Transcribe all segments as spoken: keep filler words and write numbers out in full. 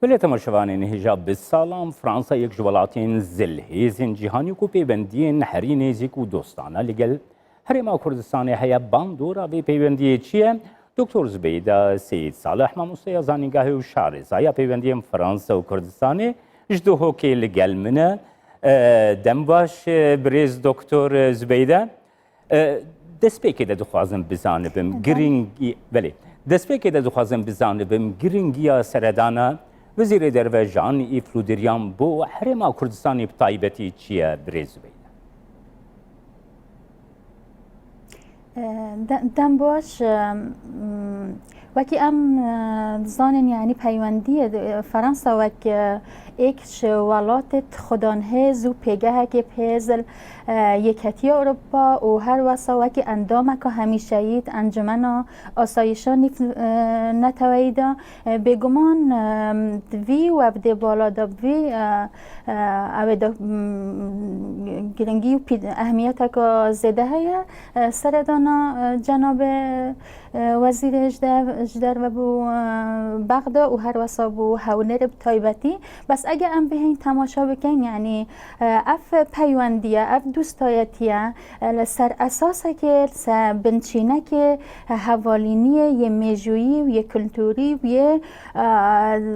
Belê temaşevanên hêja bi salam, Fransa yek ji welatên zilhêzên cîhanî ku peywendiyên herî nêzîk û dostane li gel Herêma Kurdistanê heye. Bandora vê peywendiyê çi ye? Doktor Zubeyda Seyîd Salih, mamosteya zanîngehê û şarêzaya peywendiyên Fransa û Kurdistanê ji Duhokê li gel min e. E, dem baş, e, birêz Doktor Zubeyda. E, destpêkê de dixwazim bizanibim, Efendim? girîngî-, belê, destpêkê de dixwazim bizanibim, girîngiya seredana Wezîrê Derve Jean-Yves Le Drian bo Herêma Kurdistanê bi taybetî çi ye, birêz Zubeyda? E, de-, dem baş, e, m, wekî em, e, dizanin, yanî peywendiyê, e, Fransa wek, e, êk ji welatê xwedanhêz û pêgehekê bihêz li, e, Yeketiya Ewropa û her wesa wekî endameka hemîşeyî di Encumena Asayîşa Nîv-, e, Neteweyî de, e, bêguman, e, di vî û ev dê bala de bi vî, e, e, ew ê de, m, girîngî û pî-, ehmiyeteka zêde heye. E, seredana, e, cenabê, e, wezîrê ji dev-, ji derve bû, e, Bexda û her wesa bû Hewlêrê bi taybetî. Bes ege em bihên temaşa bikin, yanî, e, ev peywendiye, ev dostayetiye, e, li ser esasekê, li ser binçînekê, e, hevalîniyê yê mêjûyî û yê kulturî û yê,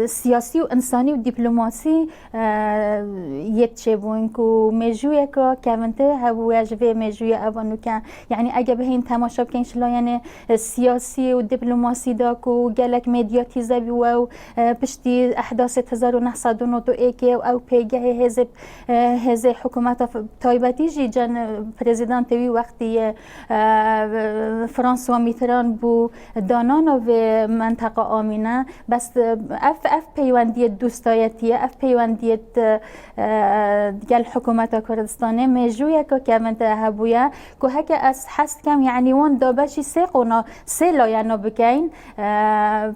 e, siyasî û însanî û dîplomasî, e, yê çêbûn ku mêjûyeke kevinte hebûye ji vê mêjûyê eva nûke. Yanî ege bihên temaşa bikin ji layenê, e, siyasî û dîplomasî de ku gelek medyatîze bûye û, e, piştî ehdasê hezar û neh sed û nod û êkê û ew pêgehê hêzê, e, hêzê hikûmeta f-, taybetî jî cen-, prezidentê wî wextî ye, e, François Mitterrand bû danana vê menteqa amîne. Bes, e, ev, ev peywendiyê dostayetî ye, ev peywendiyê, e, gel hikûmeta Kurdistanê mêjûyeke kevinte hebûye ku heke ez hez dikem, yanî wan dabe jî sê qona, sê layena bikeyn. E,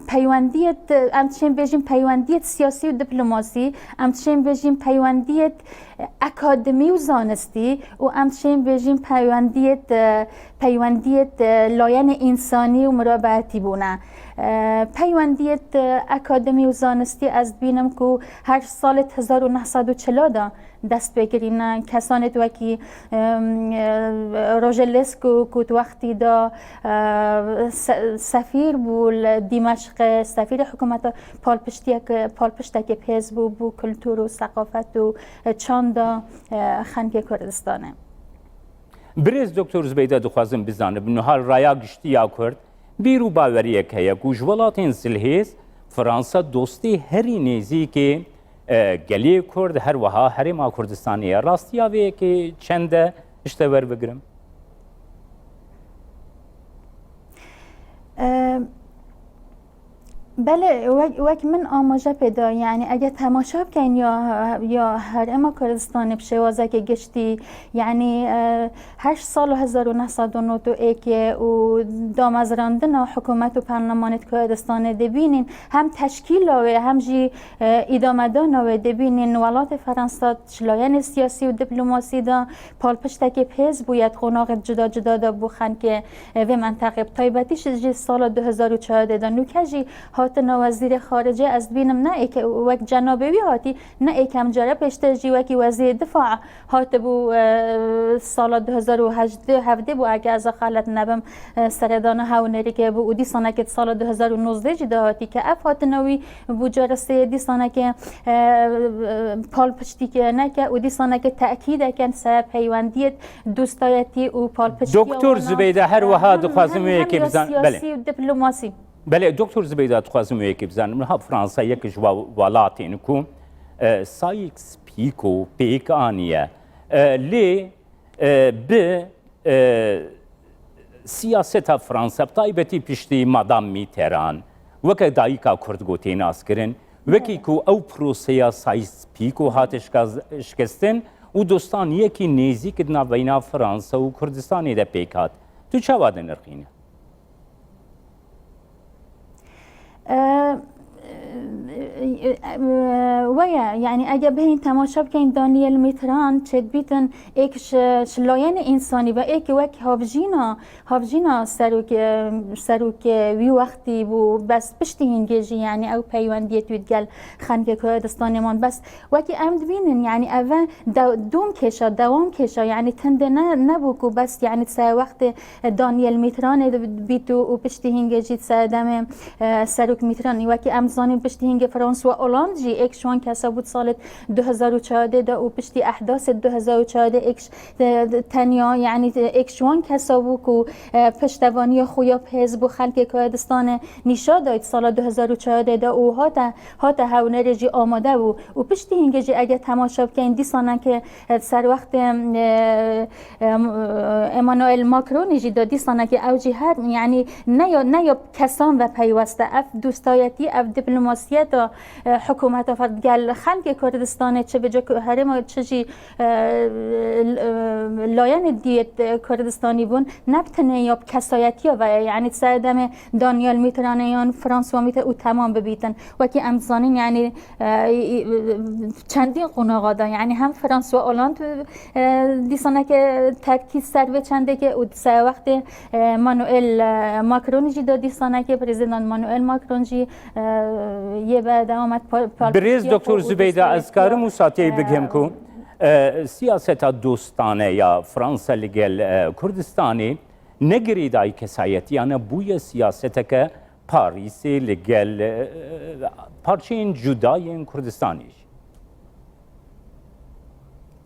peywendiyê, em dişên bêjin peywendiyê siyasî û diplomasî, em dişên bêjin peywendiyê akademî û zanistî û em dişên bêjin peywendiyê, e, peywendiyê, e, layenê însanî û murabeetî bûne. E, peywendiyê, e, akademî û zanistî ez dibînim ku her salê hezar û neh sed û çila de dest pê kirîne. Kesanê wekî, em, e, Roger Lescot ku di wextî de, e, se-, sefîr bû li Dîmeşqê, sefîrê hikûmeta palpiştiyek-, palpiştekê bihêz bû, bû kultur û seqafet û, e, çanda, e, xelkê Kurdistanê. Birêz Doktor Zubeyda, dixwazim bizanim, niha li raya giştî ya Kurd bîr û baweriyek heye ku ji welatên zilhêz Fransa dostê herî nêzîkê, e, gelê Kurd, her wiha Herêma Kurdistanê ye. Rastiya vê yekê çend e? Ji te werbigirim. E, Belê, wek, wek min amaje pê da, yanî eger temaşa bikeyn ya, ya Herêma Kurdistanê bi şêwazekê giştî, yanî, e, her sala hezar û neh sed û nod û êkê û damezrandina hikûmet û perlemanê di Kurdistanê dibînin, hem teşkîla wê, hem jî, e, îdamedana wê dibînin welatê Fransa ji layenê siyasî û diplomasî de palpiştekê bihêz bûye, di qonaxê cuda cuda de bû xelkê, e, vê menteqê. Bi taybetî jî, jî sala du hezar û çardeh de nûke jî hatina wezîrê xaricê, ez dibînim ne êke-, wek cenabê wî hatî, ne êkem care, pêştir jî wekî wezîrê difa hatibû, e, sala du hezar û hejdeh hevdeh bû, eke ez xelet nebim, e, seredana Hewlêrê bû û dîsanekê di sala du hezar û nozdeh jî de hatî ke ev hatina wî bû cara sê, dîsanekê, e, e, palpiştî ke neke û dîsanekê tekîdeke ser peywendiyê dostayetî û palpiştiya Doktor wana, Zubeyda, her e, wiha hem, dixwazim hem, wê hem yekê ya bizan-, belê. Siyasî û diplomasî. Belê, Doktor Zubeyda, dixwazim wê yekê bizanim. Niha Fransa yek ji wa-, welatên ku, e, Sykes-Picot pêk aniye. E, lê, e, bi, e, siyaseta Fransa, bi taybetî piştî Madame Mitterrand, weke dayika Kurd got tê naskirin, wekî Belê. ku ew proseya Sykes-Picot hate şikaz-, şikestin û dostaniyekî nêzîk di navbeyna Fransa û Kurdistanê de pêk hat. Tu çawa dinirxîne? E, E, e, weye, yani ege bihên temaşe bikeyn Daniel Mitterrand çêdbîtin êk ji, ji layene însanî ve êk wek havjîna, havjîna serok, e, serok, e, wî wextî bû, bes piştî hingê jî yani ew peywendiyê tû digel xelkê Kurdistanê man. Bes wekî em dibînin yani ev e de-, dûm kêşa, dewam kêşa yani tinde ne, nebû ku bes yani se wextê Daniel Mitterrandê bît û, û piştî hingê jî sedemê, e, Serok Mitterrandî. Wekî em zanîn piştî hingê François Hollande jî êk ji wan kesa bû di salê du hezar û çardeh de û piştî ehdasê du hezar û çardeh êk ji, e, tenya, yanî êk ji wan kesa bû ku, e, piştevaniya xwe ya bihêz bo xelkê Kurdistanê nîşa dayî di sala du hezar û çardeh de û hate, hate hewnerê jî amade bû. Û piştî hingê jî eger temaşe bikeyn dîsaneke, e, ser wextê, e, Em, e, Emmanuel Macronî jî da dîsanekê ew jî her, yanî ne ya, ne ya kesan ve peyweste. Ev dostayetî, ev diplomasiyeta, e, hikûmeta fer-, gel xelkê Kurdistanê çi bi cek herêma çi jî, e, e, layenê diyê Kurdistanî bûn, ne bi tenê ya bi kesayetiya ve ye. Yanî serdemê Daniel Mitterrandê yan François Mitterrand û temam bibîtin. Wekî em dizanin, yanî, e, e, e, çendîn qonaxa de, yanî hem François Hollande, e, dîsaneke terkî ser vê çendeke û di se wextê, e, Emmanuel, e, Macron jî de dîsaneke, Prezîdent Emmanuel Macron jî, e, yê berdewam et pa-, Birêz palpitiya Doktor xwe û Zübeyda, ez dostayetiya, karim wisa tê e, bigihim ku, e, siyaseta dostane ya Fransa li gel, e, Kurdistanê ne girêdayî kesayetiyan e, bûye siyaseteke Parîsê li gel, e, parçeyên cuda yên Kurdistanê jî.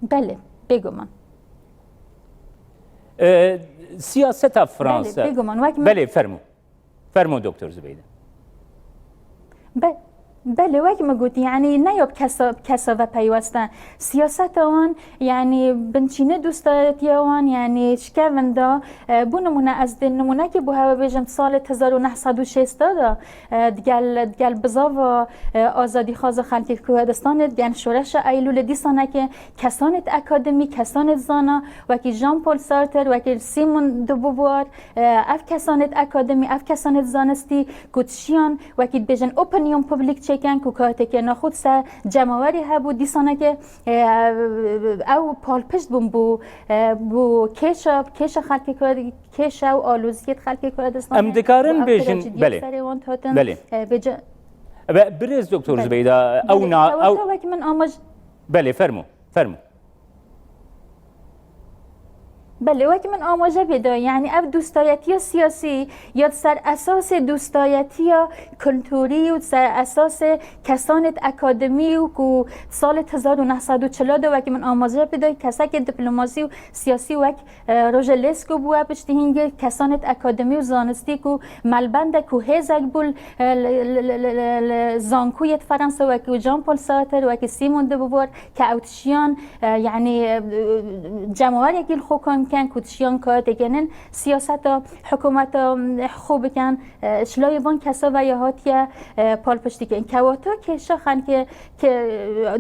Belê, bêguman. E, siyaseta Fransa. Belê, bêguman. Wek min Belê, fermo. Fermo Doktor Zübeyde. Be-, belê, wek min gotî, yanî ne ya bi kesa, bi kesa ve peyweste. Siyaseta wan, yanî binçîne dostayetiya wan, yanî şikevin da. E, bo nimûne, ez dê nimûnekê bo hewe bêjim, di salê hezar û neh sed û şêst de, e, digel, digel bizava, e, azadîxwaza xelkê Kurdistanê, digel şoreşa Eylûlê dîsanekê kesanê di akademî, kesanê di zana, wekî Jean-Paul Sartre, wekî Simone de Beauvoir, e, ev kesanê di akademî, ev kesanê di zanistî ku dişiyan, wekî dibêjin opinion public çêken ku kateke naxwe di ser cemawerê hebû, dîsaneke, e, ew palpişt bûn bo, e, bo kêşa, kêşa xelkê Kurd-, kêşa û aloziyê di xelkê Kurdistanê Em dikarin û ev bêjin, tirajîdiyê belê. serê wan dihatin, Belê. e, bêje-, Be, birêz Doktor Belê. Zübeyda, ew Belê, na-, kewata ew wek min amaje Belê, fermo, fermo. Belê, wek min amaje pê da, yanî ev dostayetiya siyasî ya di ser esasê dostayetiya kulturî û di ser esasê kesanê di akademî û ku di salê hezar û neh sed û çil de, wek min amaje pê da, kesekê diplomasî û siyasî wek, e, Roger Lescot bûye, piştî hingê kesanê di akademî û zanistî ku melbendek û hêzek bû, e, li, li, li, li, li, li zankûyê di Fransa, wekî Jean-Paul Sartre, wekî Simone de Beauvoir, ke ew dişiyan, e, yanî, e, cemawerekî li xwe kom bikin ku dişiyan kar têkinin siyaseta hikûmeta, e, xwe bikin, e, ji layê van kesa ve ya hatiye, e, palpiştî kirin. Kewata kêşa xelkê ke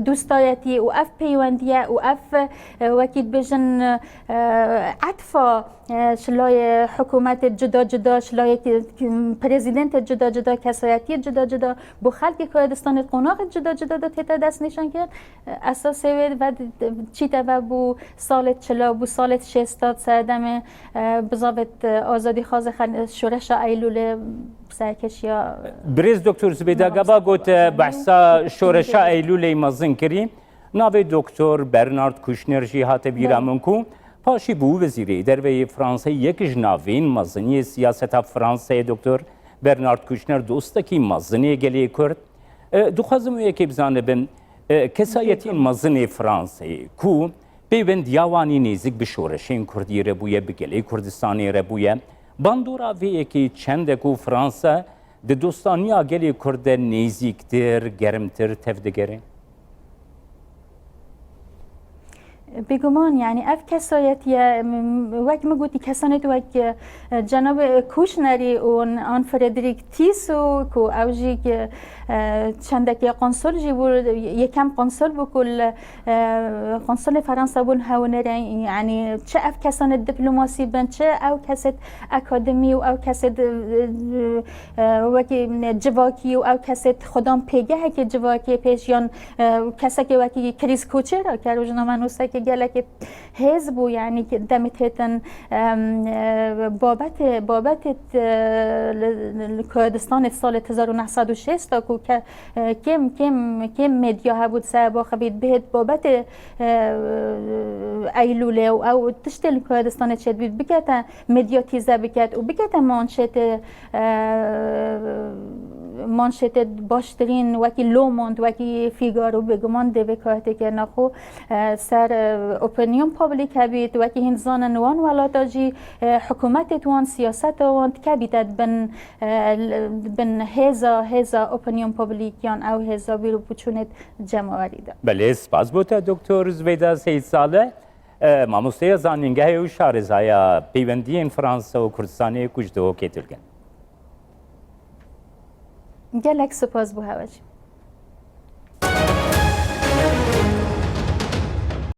dostayetî û ev peywendiye û ev, e, wekî dibêjin, e, etfa, e, ji layê hikûmetê cuda cuda, ji layê ki-, ki-, prezîdentê cuda cuda, kesayetiyê cuda cuda, bo xelkê Kurdistanê di qonaxê cuda cuda de tête destnîşankirin. Esasê wê ve çîte ve bû salê çila, bû salê şêsta serdemê, e, bizavê, e, azadîxwazê xel-, şoreşa Eylûlê serkeşiya Birêz Doktor Zübeyda Gaba got, e, behsa şoreşa Eylûlê mezin kirî. Navê Doktor Bernard Kouchner jî hate bîra Belê. min ku paşî bû wezîrê derve yê Fransayê, yek ji navên mezin yê siyaseta Fransayê. Doktor Bernard Kouchner dostekî mezin ê gelê Kurd. E, dixwazim wê yekê bizanibim, e, kesayetiyên mezin ê Fransayê ku pêwendiya wan î nêzik bi şoreşên Kurdî re bûye, bi gelê Kurdistanê re bûye. Bandora vê yekê çend e ku Fransa di dostaniya gelê Kurd de nêzîktir, germtir tevdigere? Bêguman, yani ev kesayetiye, m- wek min gotî, kesanêt wek e, cenabê Kushnerî û an Frederick Tiso, ku ew jî ki, e, çendekî konsol jî bû, yekem konsol bû ku li, e, konsolê Fransa bûn hewnerê, yani çi ev kesanêt diplomasî bin, çi ew kesêt akademî û ew kesêt, e, e, wekî civakî û ew kesêt xwedan pêgehekê civakê pêş yan, e, kesekê wekî Krîs Koçê re ke rojnamenusekê gelekê hêz bû, yanî ki demê têtin, em, e, babetê, babetê, e, li, li Kurdistanê salê hezar û neh sed û şêst de ku ke, e, kêm, kêm, kêm medya hebû di ser baxe bît bihêt babetê, e, Eylûlê û ew tiştê li Kurdistanê çêdibît bikete medyatîze biket û bikete manşetê, e, manşetê baştirîn wekî Le Monde, wekî Figaro, bêguman dê vê kartêkirina xwe, e, ser, e, opinion public hebît, wekî hîn dizanin wan welata jî, e, hikûmetê wan, siyaseta wan dikebîte di bin, e, l- bin hêza, hêza opinion public yan ew hêza bîr û biçûnê cemawerî de. Belê, spas bo te Doktor Zübeyda Seyîd Salih, e, mamosteya zanîngehê û şarêzaya peywendiyên Fransa û Kurdistanê ku ji Duhokê dilgin. Gelek spas bo hewe jî.